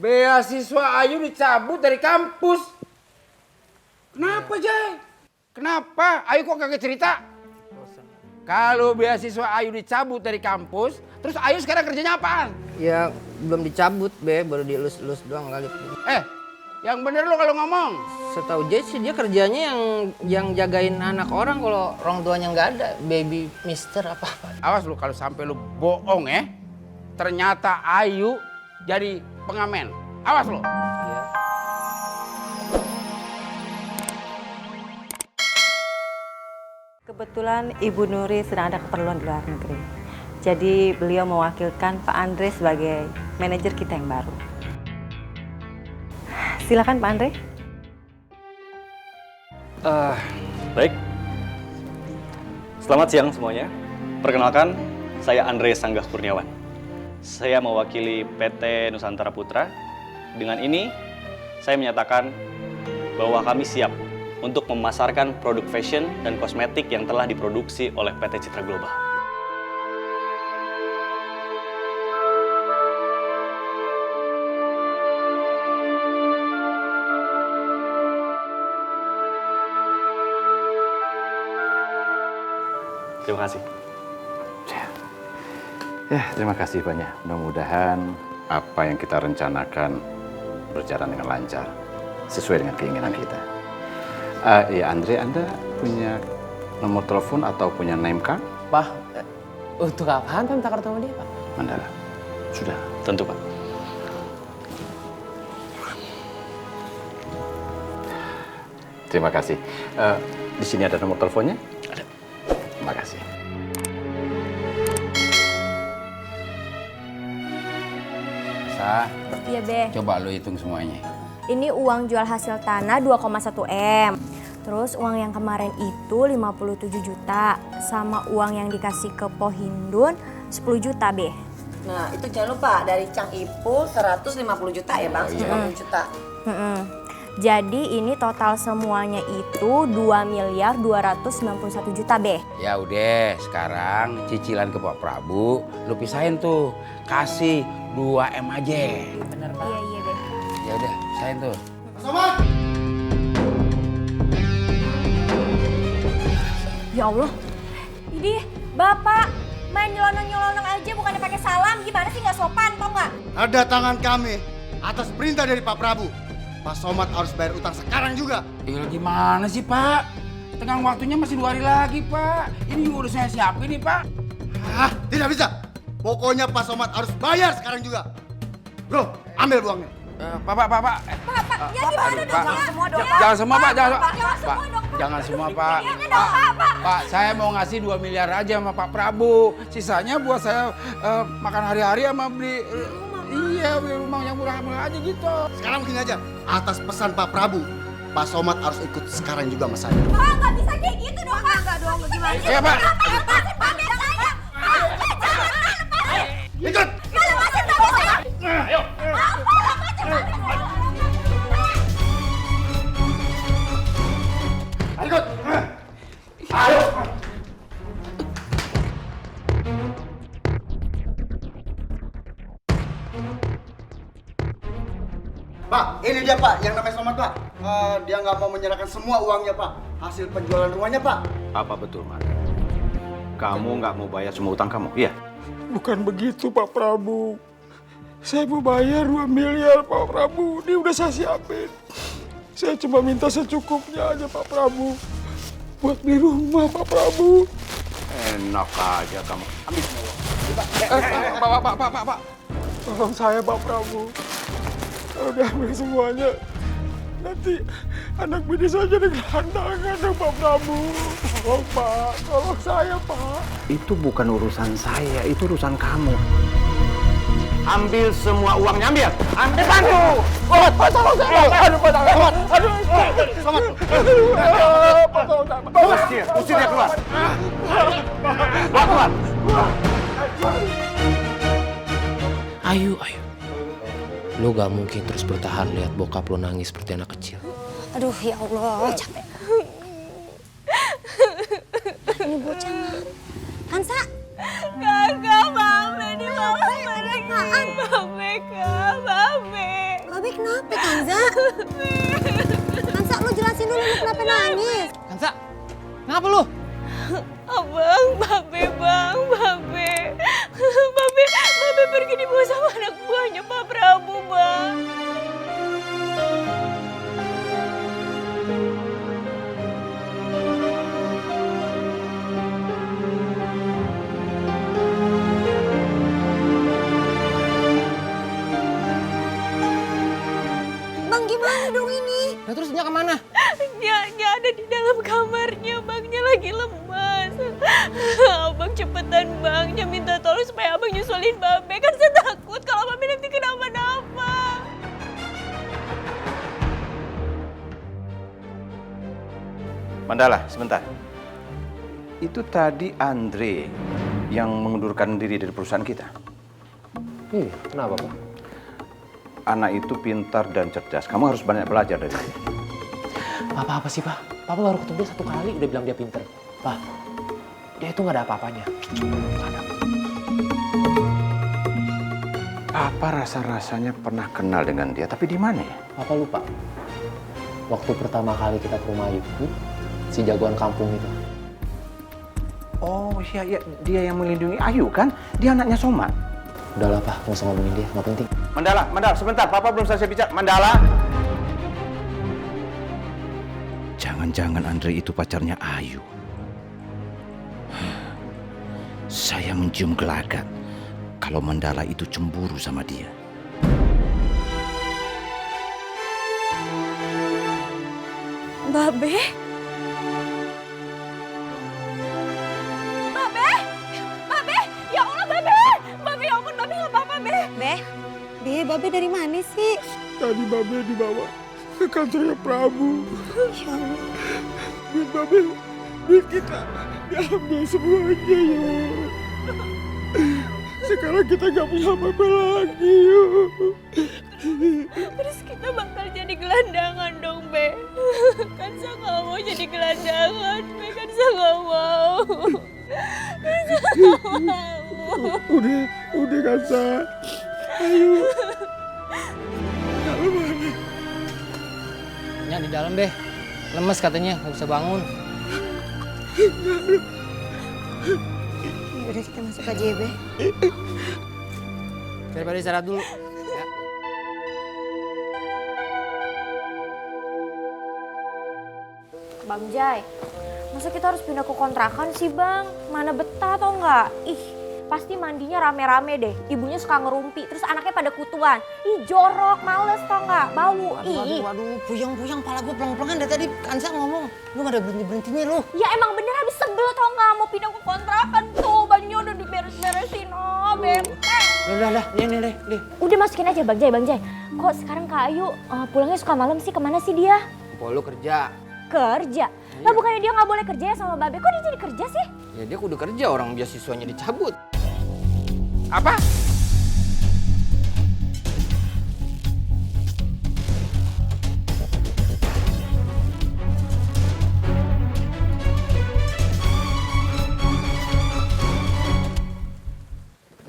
beasiswa Ayu dicabut dari kampus. Kenapa, Jay? Kenapa? Ayu kok kagak cerita? Kalau beasiswa Ayu dicabut dari kampus, terus Ayu sekarang kerjanya apaan? Ya belum dicabut be, baru dielus-elus doang kali. Yang bener lo kalau ngomong. Setahu Jay sih dia kerjanya yang jagain anak orang kalau orang tuanya nggak ada, baby mister apa-apa. Awas lu kalau sampai lu bohong ya. Ternyata Ayu jadi pengamen. Awas lu. Iya. Kebetulan Ibu Nuri sedang ada keperluan di luar negeri. Jadi beliau mewakilkan Pak Andre sebagai manajer kita yang baru. Silakan Pak Andre. Baik. Selamat siang semuanya. Perkenalkan, saya Andre Sanggah Kurniawan. Saya mewakili PT Nusantara Putra. Dengan ini, saya menyatakan bahwa kami siap untuk memasarkan produk fashion dan kosmetik yang telah diproduksi oleh PT Citra Global. Terima kasih. Ya, terima kasih banyak. Mudah-mudahan apa yang kita rencanakan berjalan dengan lancar, sesuai dengan keinginan kita. Ya, Andre, Anda punya nomor telepon atau punya name card? Pak, untuk apaan Pak minta kartu sama dia Pak? Mandala, sudah. Tentu, Pak. Terima kasih. Di sini ada nomor teleponnya? Ada. Terima kasih. Iya Be, Coba lu hitung semuanya. ini uang jual hasil tanah 2,1 M. Terus uang yang kemarin itu 57 juta. Sama uang yang dikasih ke Pohindun 10 juta Be. Nah, itu jangan lupa dari Cang Ipul 150 juta ya Bang, 150 juta. Jadi ini total semuanya itu 2.291 juta Be. Ya udah, sekarang cicilan ke Pak Prabu lu pisahin tuh. Kasih 2 M aja. Bener Bang. Iya Be. Ya udah, pisahin tuh. Ya Allah. Ini Bapak main nyelonong-nyelonong aja bukannya pakai salam. Gimana sih nggak sopan tau nggak? Ada tangan kami atas perintah dari Pak Prabu. Pak Somad harus bayar utang sekarang juga. Ya gimana sih Pak? Tenggang waktunya masih 2 hari lagi Pak. Ini juga udah saya siapin nih Pak. Ah, tidak bisa. Pokoknya Pak Somad harus bayar sekarang juga. Bro, ambil uangnya. Pak. Pak, ya gimana dong? Pak, Jangan semua dong. Jangan semua Pak, jangan. Jangan semua dong. Jangan semua Pak. Iya dong Pak. Pak, saya mau ngasih 2 miliar aja sama Pak Prabu. Sisanya buat saya makan hari-hari sama beli beli rumah yang murah-murah aja gitu. Sekarang begini aja. Atas pesan Pak Prabu, Pak Somad harus ikut sekarang juga sama saya. Pak, nggak bisa kayak gitu dong Pak. Nggak dong, gimana? Iya Pak. Lepasin Pak, biar saya. Pak, jangan lepasin. Ikut! Lepasin Pak, saya. Ayo. Ikut! Ayo! Pak, ini dia Pak, yang namanya Somad Pak. Dia nggak mau menyerahkan semua uangnya Pak. Hasil penjualan rumahnya Pak. Apa betul, Mas? Kamu nggak mau bayar semua utang kamu? Iya. Bukan begitu Pak Prabu. Saya mau bayar 2 miliar Pak Prabu. Ini udah saya siapin. Saya cuma minta secukupnya aja Pak Prabu. Buat beli rumah Pak Prabu. Enak aja kamu. Ambil semua uang. Pak. Tolong saya Pak Prabu. Kalau udah ambil semuanya, nanti anak bini saya jadi gelandangan dong Pak Prabu. Tolong Pak, tolong saya Pak. Itu bukan urusan saya, itu urusan kamu. Ambil semua uangnya, ambil. Ambil bantu. Pak, tolong saya. Aduh, Pak, aduh. Somad! Pak, tolong saya. Usir dia keluar. Bawa keluar. Ayu. Lo gak mungkin terus bertahan lihat bokap lo nangis seperti anak kecil. Aduh, ya Allah, capek. Ini bocah kan, Sa? Kakak, Mame, di bawah mereka. Mame, Kak, Mame. Kansa, lu jelasin dulu lu kenapa nangis. Kansa, ngapa lu? Abang, Babe, Bang, Babe. Babe pergi dibawa sama anak buahnya Pak Prabu, Bang. Bang, gimana dong ini? Nah terus Nya kemana? Nya ada di dalam kamarnya, Bangnya lagi lemas. Abang cepetan, Bang. Nya minta tolong supaya Abang nyusulin Babe. Kan saya takut kalau Babe nanti kenapa-napa. Mandala, sebentar. Itu tadi Andre yang mengundurkan diri dari perusahaan kita. Kenapa, Pak? Anak itu pintar dan cerdas. Kamu harus banyak belajar dari dia. Apa sih, Pak? Papa baru ketemu dia 1 kali udah bilang dia pinter. Pak, dia itu nggak ada apa-apanya. Nggak ada. Papa rasa-rasanya pernah kenal dengan dia, tapi di mana ya? Papa lupa. Waktu pertama kali kita ke rumah Ibu, si jagoan kampung itu. Oh iya, dia yang melindungi Ayu kan? Dia anaknya Somad. Udahlah, Pak, nggak usah ngomongin dia, nggak penting. Mandala, sebentar. Papa belum selesai bicara. Mandala. Jangan-jangan Andre itu pacarnya Ayu. Saya mencium gelagat kalau Mandala itu cemburu sama dia. Babe? Babe! Ya Allah, Babe! Babe, ya ampun, Babe nggak apa-apa, Babe dari mana sih? Tadi Babe dibawa ke kantornya Prabu. Ya Allah. Duit Babe, duit kita diambil semuanya, yuk. Sekarang kita nggak punya apa-apa lagi, yuk. Terus kita bakal jadi gelandangan dong, Be. Kan saya nggak mau jadi gelandangan, Be. Kan saya nggak mau. Kan saya nggak mau. Udah Kansa. Ayo. Dalam mana? Nya di dalam deh. Lemes katanya, nggak bisa bangun. Udah kita masuk aja ya, Be. Daripada istirahat dulu. Ya. Bang Jai, masa kita harus pindah ke kontrakan sih, Bang? Mana betah atau enggak? Ih, pasti mandinya rame-rame deh. Ibunya suka ngerumpi, terus anaknya pada kutuan. Ih, jorok, males tau enggak? Bau. Aduh, puyeng-puyeng pala gue pelong-pelongan dari tadi Kansa ngomong. Lu gak ada berhenti-berhentinya lu. Ya emang bener habis sebel tau enggak? Mau pindah ke kontrakan tuh, bajunya udah diberes-beresin. Oh, bete. Udah, nih. Udah masukin aja, Bang Jai. Kok sekarang Kak Ayu pulangnya suka malam sih? Kemana sih dia? Lu kerja. Kerja? Lah bukannya dia nggak boleh kerja ya sama Babe? Kok dia jadi kerja sih? Ya dia kudu kerja, orang beasiswanya dicabut. Apa?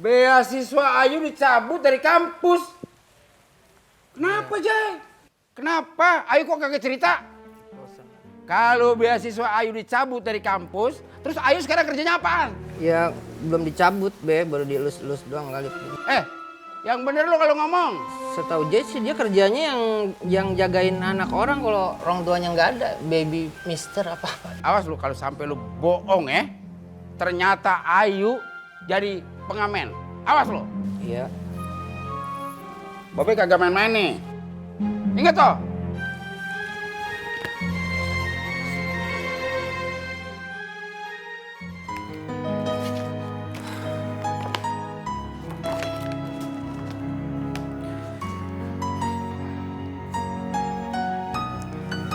Beasiswa Ayu dicabut dari kampus. Kenapa, Jay? Kenapa? Ayu kok kagak cerita? Kalau beasiswa Ayu dicabut dari kampus, terus Ayu sekarang kerjanya apaan? Ya belum dicabut, Be, baru dielus-elus doang kali. Yang bener lo kalau ngomong. Setahu Jay sih dia kerjanya yang jagain anak orang kalau orang tuanya nggak ada, baby mister apa-apa. Awas lu kalau sampai lu bohong ya. Ternyata Ayu jadi pengamen. Awas lo. Iya. Babe kagak main-main nih. Ingat toh?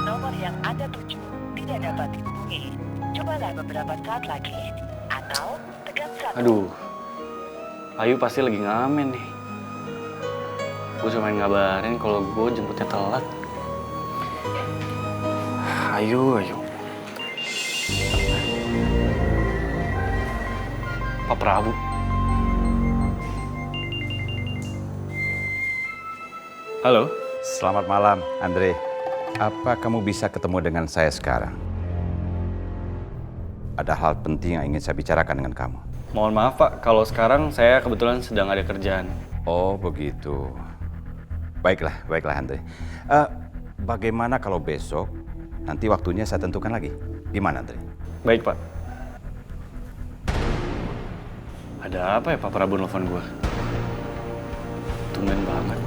Nomor yang Anda tuju tidak dapat dihubungi. Cobalah beberapa saat lagi atau tekan 1. Aduh, Ayu pasti lagi ngamen nih. Gue cuma ngabarin kalau gue jemputnya telat. Ayu. Pak Prabu. Halo? Selamat malam, Andre. Apa kamu bisa ketemu dengan saya sekarang? Ada hal penting yang ingin saya bicarakan dengan kamu. Mohon maaf Pak, kalau sekarang saya kebetulan sedang ada kerjaan. Oh, begitu. Baiklah, Andre. Bagaimana kalau besok, nanti waktunya saya tentukan lagi. Gimana, Andre? Baik Pak. Ada apa ya Pak Prabu nelfon gue? Tumben banget.